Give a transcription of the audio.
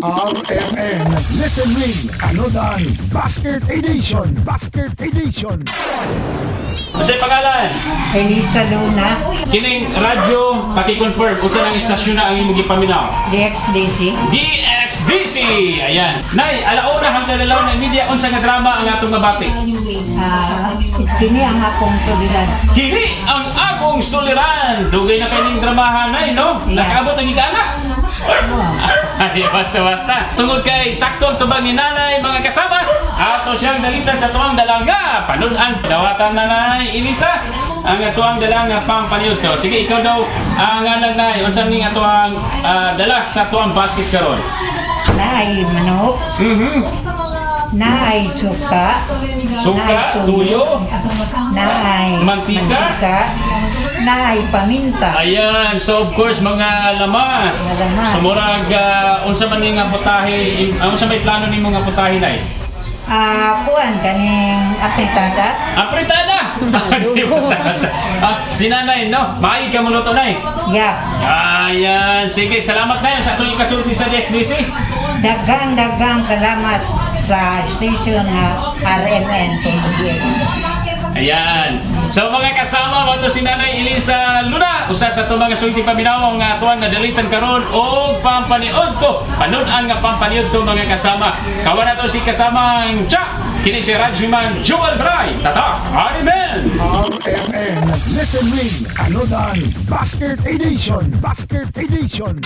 RMN Listen Ring Anodan Basket Edition. Basket Edition. Unsay pangalan? Elisa Luna. Kining radyo, paki-confirm unsa nang istasyon na ang imong gipaminaw? DXDC. DXDC. Ayan. Nay, alauna hangtod alauna media, unsa nga drama ang atong mabati? Ah, kini ang akong suliran. Kini ang akong suliran. Dugay na kay ning dramahan, nay, no? Yeah. Nakaabot ang ikaana. Ay, basta basta. Tungod kay sakto ang tubag ni nanay, mga kasama, ato siyang dalitan sa tuang dalanga. Panunan, dawatan, Nanay Elisa, ang atuang dala nga pampaniudto. Sige, ikaw daw ang ngalan, nay. Unsa ning atuang dala sa tuang basket karon? Naay manok, naay suka, Suka, naay tuyo, naay mantika. Mantika, naay paminta. Ayan, so of course mga lamas. Mga lamas. So murag unsa man ning nga putahe, unsa may plano nimo nga putahe, nay? Ah, kuan kaning apritada. Apritada. Di, basta basta. Ah, si nanay, no? Maayo ka muluto, nay. Yeah. Ayan, sige, salamat na sa atong ikasulti sa DXDC. Daghang daghang salamat sa station nga RMN Tumbugues. Ayan. So mga kasama, mo si Nanay Elisa Luna, usa sa atong mga sulti paminaw nga atuang nadalitan karon og pampaniudto. Panunan nga pampaniudto, mga kasama. Kawan nato si kasamang Cha. Kini si Rajiman Joel Bray. Tatak, Amen. RMN Listen Ring Anodan Basket Edition. Basket Edition.